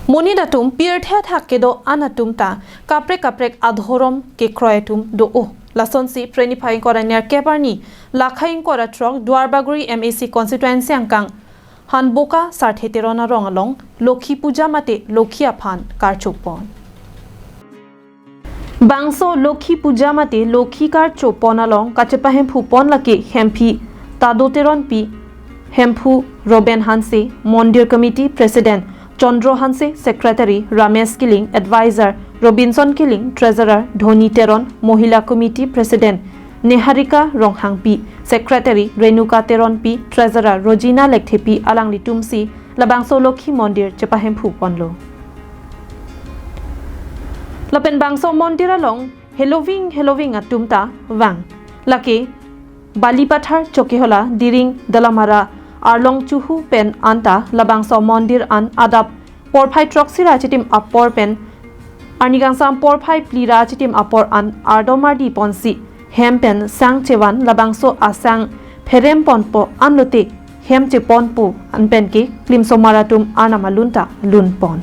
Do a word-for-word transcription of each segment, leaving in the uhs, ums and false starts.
Monit atum pirthe athak kedo-an atum ta kaprek kaprek adhorom kekroi atum do-o. Lasonsi Phre niphai ingkoi ra nerkep arni Lakhai ingkoi ra throk Duarbagori M A C constituency angkang Hanboka Sarthe Teron arong along Lokhi Puja mate Lokhi aphan karchopon. Bangso Lokhi Puja mate Lokhi karchopon along kachepahemphu pon lake Hemphi Tado Teronpi, Hemphu Roben Hanse, Mondir Committee President Chandra Hanse, Secretary Ramesh Killing, Advisor Robinson Killing, Treasurer Dhoni Teron, Mohila Committee President Neharika Ronghangpi, Secretary Renuka Teronpi, Treasurer Rojina Lekthepi alanglitumsi labangso Lokhi Mondir chepahemphu ponlo. Lapen bangso mondir along heloving heloving atum ta vang. Lake Balipathar Chokihola, Diring Dalamara, Arlong Chuhu pen anta labangso mondir an adap porphai throksi ra chitim apor pen arni kangsam porphai phli ra chitim apor an ardom ardi ponsi hem pen sang chevan, labangso asang pherem ponpo anlote hem cheponpo an pen ke klimsomar atum arnam alun ta lun pon.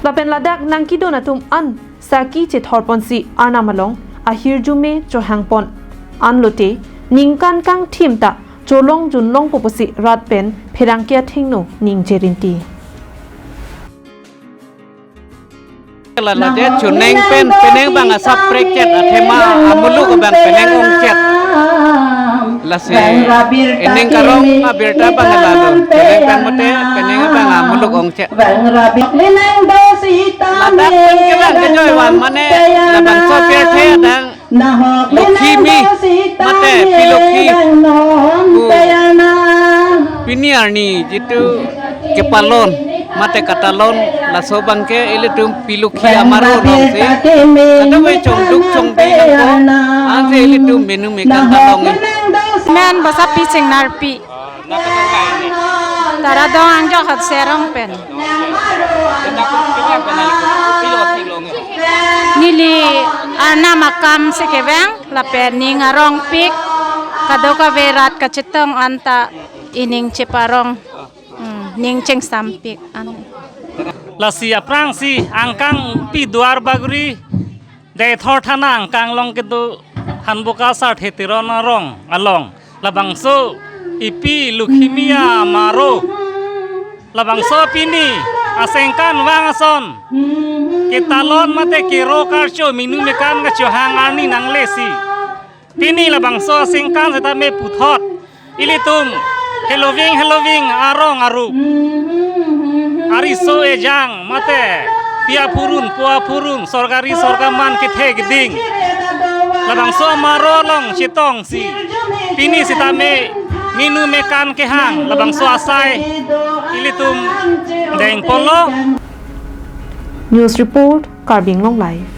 Lapen ladak nangkedun atum an saki chethor ponsi arnam along ahirjume chohang pon anlote ningkan kangthim ta cholong junlongpo pusi rat pen pherangke athengno ningje rinti. Lalo je chuneng pen penang abang asap prekchet, athema amuluk abang penang ongchet. Lasi ining karong abirta abang lalo. Chuneng pen mate penang abang amuluk ongchet. Ladak pen kevang kejoi van mane labangso pirthe adang Lokhi mi mate Pi Lokhi pu pini arni jitu kepalon mate katalon, laso abangke ilitum Pi Lokhi amaro alongsi kadokave chongduk chongdi nangpo, ansi ilitum menu mekan ta long. Men basa Pi Chingnarpi. Tara dong angjok hot serong pen. Neli arnam akam si kevang lapen ning arongpik, kadokave rat kachetong anta ining cheparong, hmm, ning chengsampik an. Lasi aphrangsi angkang pi Duarbagori Deithor thana angkang along kedo Hanboka Sarthe Teron arong along labangso ipi Lokhi mi amaro, labangso pini asengkan vang ason ketalon mate kero karcho menu mekan kachohang arni nanglesi pini labangso asengkan setame puthot ilitum heloving heloving arong aru, ariso ejang mate pi aphurun po aphurun, sorkari sorkar man kethe keding, labangso amaro along chetongsi pini setame menu mekan kehang labangso asai ilitum dengponlo. News report, Karbi Anglong Live.